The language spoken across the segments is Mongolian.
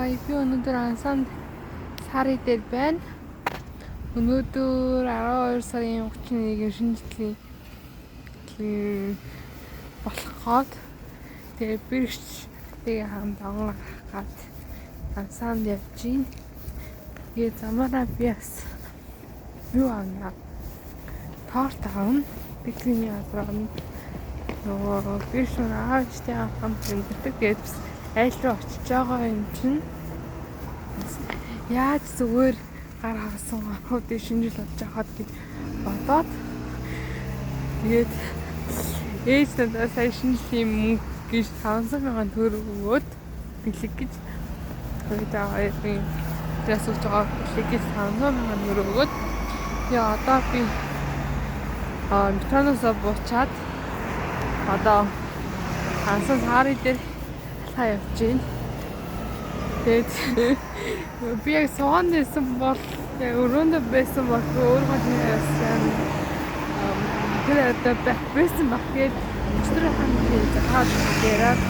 Хай, би өнөөдөр Ансанд Сари дээр байна. Өнөөдөр 12 сарын 31-ний шинэ жилийн болох гоод тэгээ бирчтэйгээ хамт онгон гарах гад Ансанд явж байна. Тэгээ замаараа би бас юу авна? Торт авна. Бэкерийн газар авна. Нөгөө бирч маань аав ээжтэйгээ хамт амьдардаг. Тэгээд бас айл руу очиж байгаа юм чинь яаж зүгээр гар хавсан гарахууд шинэ жил болж байхад гэж бодоод тэгээд ээж надад сая шинэ жилийн мөнгө гэж 500 мянган төгрөг өгөөд бэлэг гэж тэгээд хоёрын тэрээс өгч байгаа бэлэг гэж 500 мянган төгрөг өгөөд тэгээ одоо би метроноос буучаад одоо Ансан Сари дээр алхаа явж байна. Тэгээд би яг суугаан байсан бол яг өрөөндөө байсан бол би өөрийнхөө яасан тэр одоо байх байсан баг. Тэгээд өчтөр хамт захаад яриад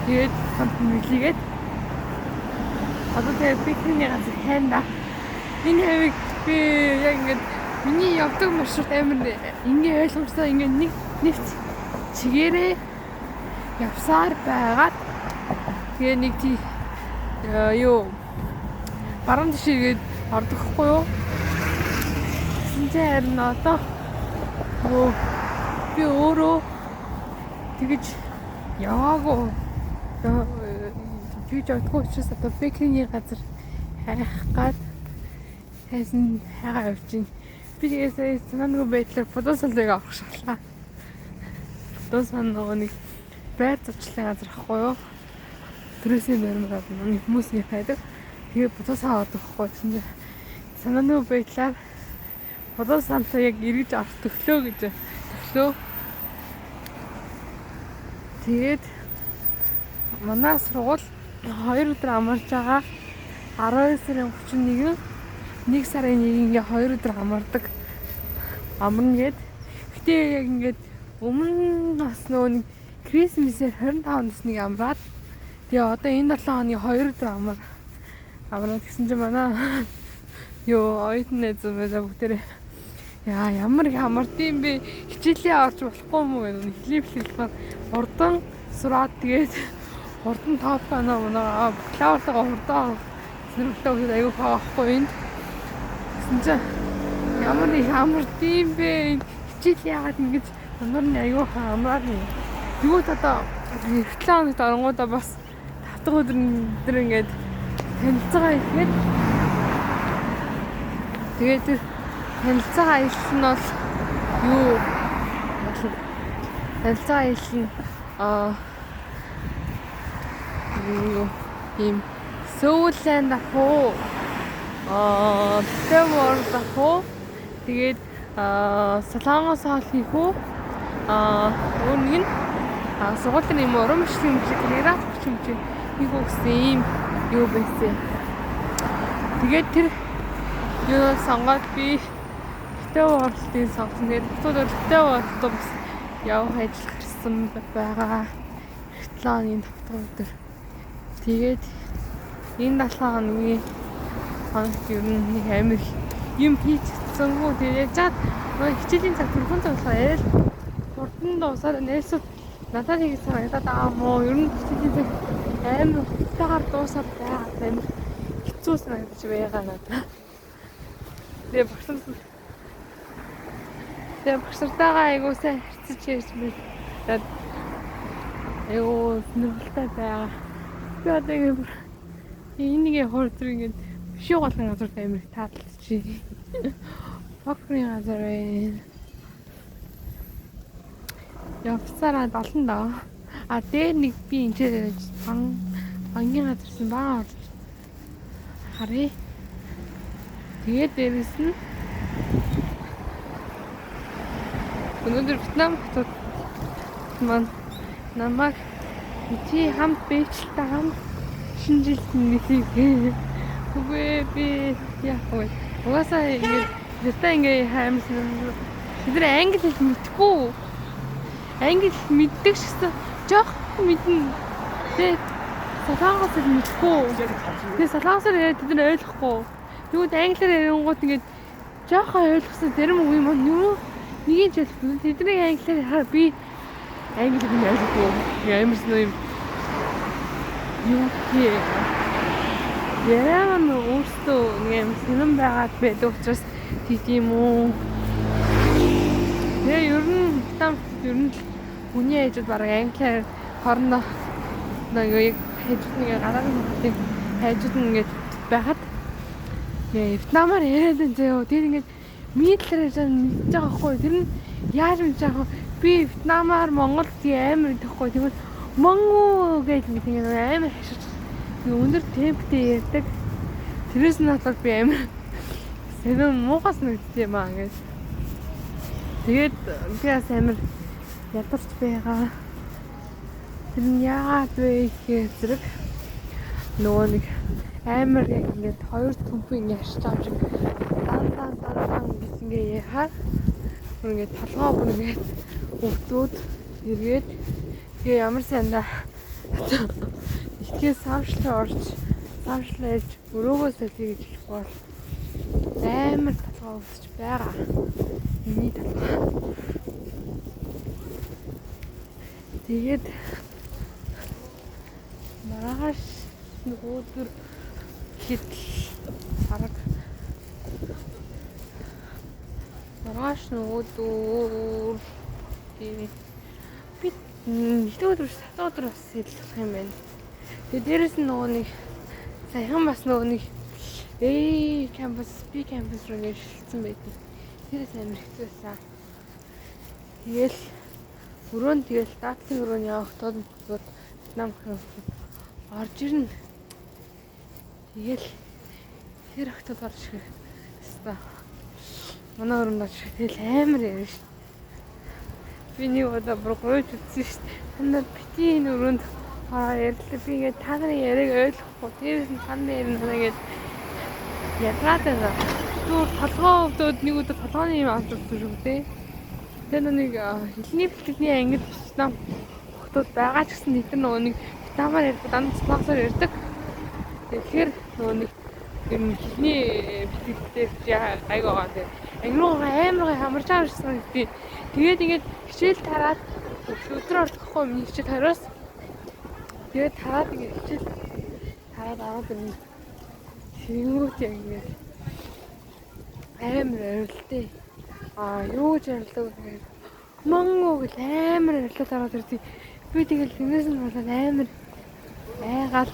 тэгээд хамт мэдлигээд одоо тэгээд би тэрний газар хайна. Энэ хавийг би яг ингээд миний явдаг маршрут амар ингээ ойлгомжтой ингээд нэг нэгт чигээрээ явсаар байгаад тэгээ нэг тий юу баруун тийш эргээд ордохгүй юу? Тэгсэн чинь харин одоо би өөрөө тэгэж яваагүй тэгж явдаггүй учраас одоо бэкерийн газар хайх гад хайсан хайгаа явж байна. Би тэгээ сая санаагүй байдлаар Будуусалыг авах шалаа. Будуусан нөгөө нэг байр зурчлалын газар ахгүй юу? Төрөөсийн нормоор нэг хүмүүс нэг хайдаг. Тэгээ Будуусан аваад өгөхгүй гэсэн чинь санаагүй байдлаар Будуусантай яг эргэж авах төглөө гэж төглөө. Тэгээд манай сургууль 2 өдөр амарч байгаа. 12 сарын 31, 1 сарын 1 ингээ 2 өдөр амардаг. Амарна гэд. Гэтэ яг ингээд өмнө бас нөгөө нэг Крисмсээр 25 насныг амраад тэгээ одоо энэ 7 хоногийн 2 өдөр амраад гэсэн чинь манай юу оюутан найз байлаа бүгдээрээ яа ямар их амард юм бэ, хичээлээ орж болохгүй юм уу гэх нэг хилийн бэлтгэл хурдан сураад тэгээд хурдан топ анаа мунаа бакалавртайгаа хурдан сонирхолтой хүмүүс аягүй хавахгүй энд гэсэн чинь ямар их амард юм бэ, хичээл яагаад ингэж амар нь аягүй амраад юм. Тэгвэл одоо эх 7 хоногт оронгуудаа бас 5 дахь өдөр өдөр ингээд танилцгаа ихэд тэгээд тэр танилцгаа аялал нь бол юу болно? Танилцгаа аялал нь юу ийм Сөүлэнд ах уу? Lotte World ах уу? Тэгээд Солонгос хоол хийх үү? Өөр нэг нь сургуулийн юм уран бичлэг мэтлэг каллиграфи бичлэг мэтлэг хийх үү гэсэн ийм юу байсан. Тэгээд тэр юу сонгоод би Lotte World-ыг сонгосон. Тэгээд бусад Lotte World-д бас явах ажил гарсан байгаа. 7 хоногийн 5 дахь өдөр. Тэгээд энэ 7 хоногийн хоногт ер нь нэг амар юм хийж чадсангүй. Тэгээд яжаад хичээлийн цаг түрхэн цаг болохоор арай л хурдан дуусаад нээсүүд надад нэг санагдаад байгаа юм уу? Ер нь хичээлийн цаг амар хурдтайгаар дуусаад байгаа амар хэцүү санагдаж байгаа надад. Тэгээд багш нартайгаа айгуу сайн харьцаж ярьж байна. Айгуу сонирхолтой байгаа. Би одоо ингэ энэ нэг хурд зүр ингэ бишүү голын газар амар их таалагдчих. Покерын газар байна. Явцаараа долон доо. А дээр нэг би энэ бангийн газарсан баа орж харъя. Тэгээд дээрэс нь өнөөдөр Вьетнам хотод маань намайг чи хамт бэйжлээ хамт шинэ жилд нэлээ. Үгүй би яах вэ? Угаасаа ингээд надаа ингээ хаймсан. Тэд нар англи хэл мэдэхгүй. Англи хэл мэддэг ч гэсэн жоох мэднэ. Тэгээд Солонгос хэл мэдэхгүй. Тэгээ солонгосоор яриад тэд нар ойлгохгүй. Тэгвэл англиар ярингууд ингээд жоохон ойлгосон зарим үг юм юу нэг нь ч ойлгохгүй. Тэднийг англиар ярихаар би англи хэл ойлгохгүй. Амар сонир юм. Юу гэх яриа нь өөртөө нэг юм сонирн байгаад байдаг учраас тийм үү. Тэгээ ер нь там ер нь хүний ээжүүд бараг англиар хоорондоо нэг яг хажууд нэг гадаадын хотын хажууд нь ингээд байхад вьетнамаар яриад байна заяо. Тэр ингээд миний талаар ярьж байгаа мэдж байгаа байхгүй. Тэр нь яаж мэдж байгаа вэ? Би вьетнамаар Монгол тий амар идэхгүй. Тэгвэл Монгол гэж ингээд амар хашиж өндөр темптэй ярьдаг. Тэрээс нь болоод би амар сонин муухай санагдчих юм аа ингээд. Тэгээд би бас амар ядарч байгаа. Тэр нь яагаад вэ гэхээр зэрэг нөгөө нэг амар яг ингээд хоёр төмпөн ингээд хашиж байгаа юм шиг дан дан дан дан гэж ингээд яхаар бүр ингээд толгоо бүр ингээд өвдөөд эргээд тэгээ ямар сайндаа итгэл самшлаа орж самшлаа ирж өрөөгөө солиё гэж хэлэхгүй бол амар толгоо өвдөж байгаа. Миний толгой. Тэгээд маргааш нөгөөдөр хэд бараг маргааш нөгөөдөр тийм би нэгдүгээр өдөр сатан өдөр бас хэлэх юм байна. Тэгээд дээрэс нь нөгөө нэг саяхан бас нөгөө нэг A campus, B campus руу ингэ шилжсэн байдаг. Тэрээс амар хэцүү байсан. Тэгэл өрөөнд тэгэл дадлын өрөөнд явах тод Вьетнам хүмүүс орж ирнэ. Тэгэл тэр охтод орж ирэх хэвээр. Манай өрөөнд орж ирэх тэгэл амар ярина шүү. Би нэг удаа бүр гуйж үзсэн шүү. Та нар бити энэ өрөөнд ороо ярьлаа. Би ингээд та нарын яриаг ойлгохгүй. Дээрээс нь та нарын яриаг ингээд ядраад байна. Түр толгоо өвдөд нэг өдөр толгооны юм авч үзсэн шүү дээ. Тэр нэг хэлний бэлтгэлийн ангид Вьетнам хүмүүс байгаа ч гэсэн тэд нар нөгөө нэг вьетнамаар ярьдаг, дандаа солонгосоор ярьдаг. Тэгэхээр нөгөө нэг юм хэлний бэлтгэлээр гайг байгаа. Тэгээд анги руу амар гай хамарч байгаа юм шиг санагдтыг. Тэгээд ингээд хичээл тараад өдөр ордохгүй миний хичээл хариус. Тэгээд тараад ингээд хичээл тараад аваад ирнэ. Тэнгүүт яг ингээд амар орилдээ. Аа юу гэж орилдог вэ гэхээр Монгол гэл амар орилдоод ороод ирдэг. Би тэгэл тэрнээс нь болоод амар айгаал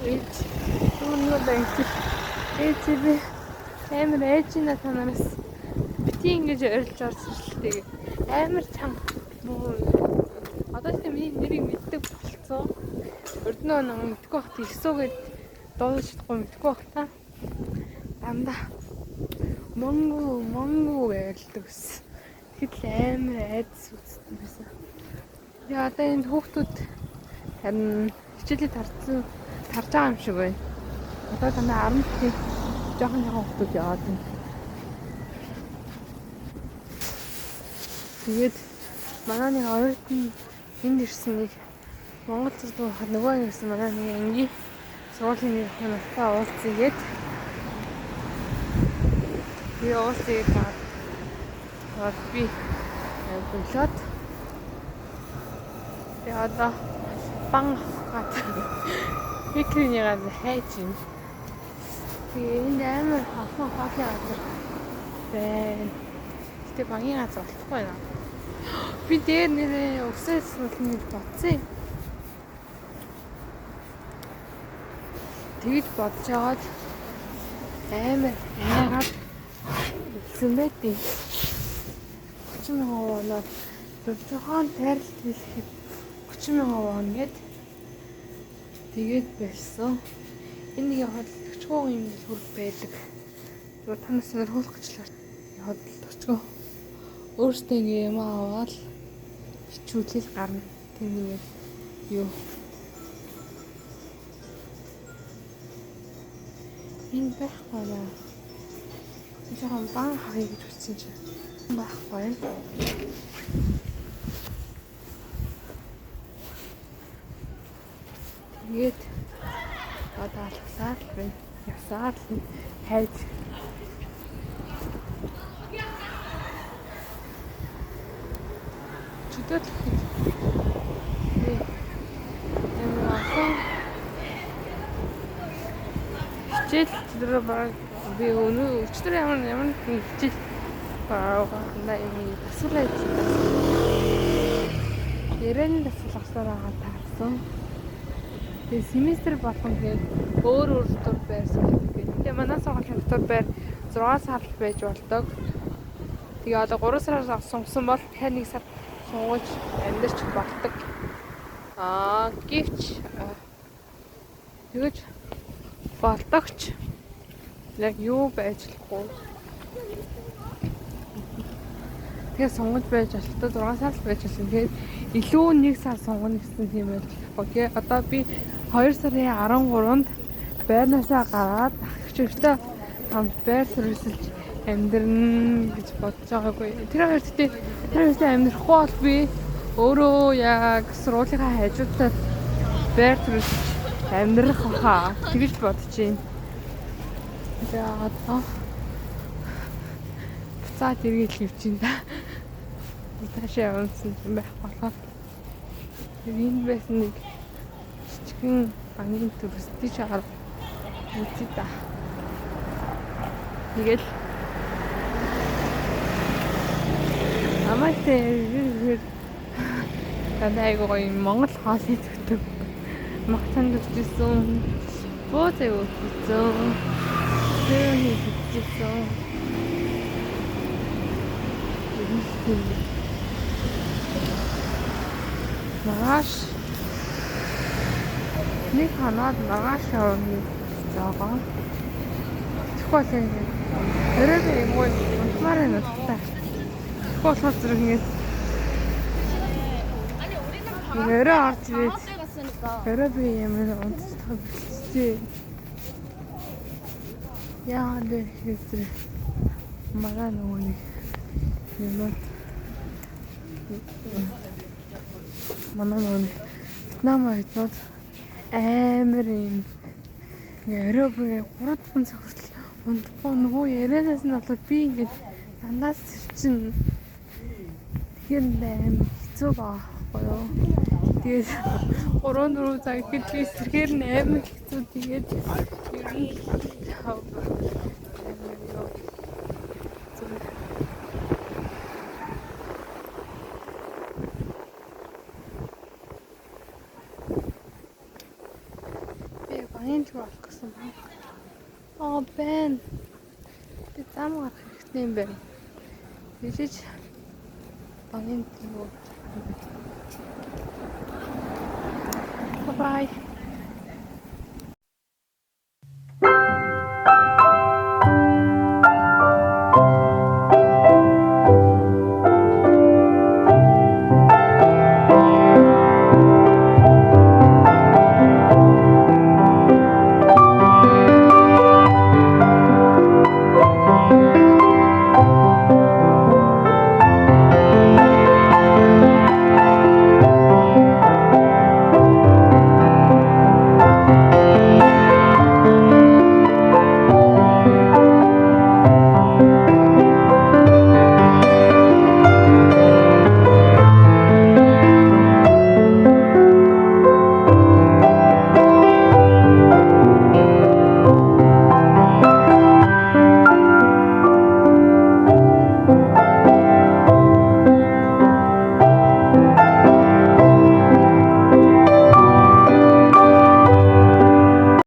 ээж юу ингэж ээж би амар айж на танараас бити ингэж орилж орж ирлээ. Амар чанга муу. Одоо ч миний нэрийг мэддэг болцсон. Урд нь нэг мэдгүй бах тийсүүгээд дуулж чадахгүй мэдгүй бах та. Дандаа Монгол Монгол гэж гэсэн. Тэгэхэд л амар айдас үзсэн байсан. Тэгээ одоо энэ хүүхдүүд харин хичээлээ тарж байгаа юм шиг байна. Одоо дандаа 10 дахь жоохон жоохон хүүхдүүд яваад байна. Тэгээд манай нэг оюутан энд ирсэн нэг Монгол сурдаг хахад нөгөө анги ирсэн манай нэг ангийн сургуулийн нэг охин надтай уулзъя гээд би уулзъя гээд байгаа. Би болоод тэгээ одоо бан авах гээд бикринийгаа хайж байна. Тэгээ энд амар олон хоолны газар байна. Гэтэ бангийн газар олдохгүй байна. Би дээр нэрээ өсөөс суулна гэж бодсон юм. Тэгж бодож байгаад амар айгаад үлдсэн байдیں۔ 30 мянган воноор жоохон тайралт хийхэд 30 мянган вон гээд тэгээд байсан. Энэ нэг хөдөлгөчгөө юм дэлгүүр байдаг. Зүгээр танаас сонирхолох гэж л хөдөлгөчгөө. Өөртөө ингэ юм аваад хичүүлэл гарна. Тэр нэг юу. Энэ байхгүй наа. Жоохон бан хавъя гэж үзсэн чинь байхгүй юм. Тэгээд одоо алхасаар л байна. Явсаар л хайж чөдөөлөх гэж би ямар олон хичээл дээр баг би өнөө өчтөр ямар ямар нэгэн хичээл байгаа юм дасгал ажилласан. Ярианы дасгал авсаар байгаа таарсан. Тэгээ семестр болгон тэгээд өөр өөр дотор байр сонгодог. Тэгээ манай сургуулийн дотор байр 6 сар л байж болдог. Тэгээ одоо 3 сараар сонгосон бол дахиад 1 сар сонгож амьдарч болдог. Гэвч тэгэж болдогч яг юу байж болохгүй. Тэгээ сонгож байж болохтой 6 сар л байж болсон. Тэгээд илүү 1 сар сонгоно гэсэн тийм байж болохгүй. Тэгээ одоо би 2 сарын 13-нд байрнаасаа гараад ах эгчтэй хамт байр суурьшилж амьдрна гэж бодож байгаагүй. Тэр хоёр гэхдээ тэр хоёртой амьдрахгүй бол би өөрөө яг сургуулийнхаа хажуудаа байр суурьшилж амьдрах хаа тэгж бодож байна. Тэгээ одоо буцаад эргээд л явж байна да. Таашаа явсан юм байх болохоор тэр энэ байсан нэг жижигхэн банкны төрөстэй шаар үзье да. Тэгэл амаатай хэрэг дандаа айгуу гоё Монгол хоол иддэг. Магтан төсчихсэн. Бууз айгуу хийсэн. Тэр хийчихсэн. Маргааш нэг ханаад маргааш явна гэж байгаа. Тэгэхгүй бол ингээд орой би юм уу унтмаар байна л та. Тэгэхгүй болохоор зэрэг ингээд орой орж ирээд орой би ямар унтчих бэлтжээ. Яагаад вэ гэхээр зэрэг манай нөгөө нэг юм манай нөгөө нэг Вьетнам оюутнууд амар юм ингээ орой бүр 3 дахь цаг хүртэл унтахгүй нөгөө ярианаас нь болоод би ингээд дандаа сэрчин. Тэгэхээр амар хэцүү байгаа байхгүй юу. Тэгээд 3-4 цаг гэхэд би сэрхээр нь амар хэцүү. Тэгээд ер нь амар юу зүгээр. Би банкны төлөв олох гэсэн банк. Аа байна. Би зам гарах хэрэгтэй юм байна. Тэгжиж банкны төлөв. Bye bye.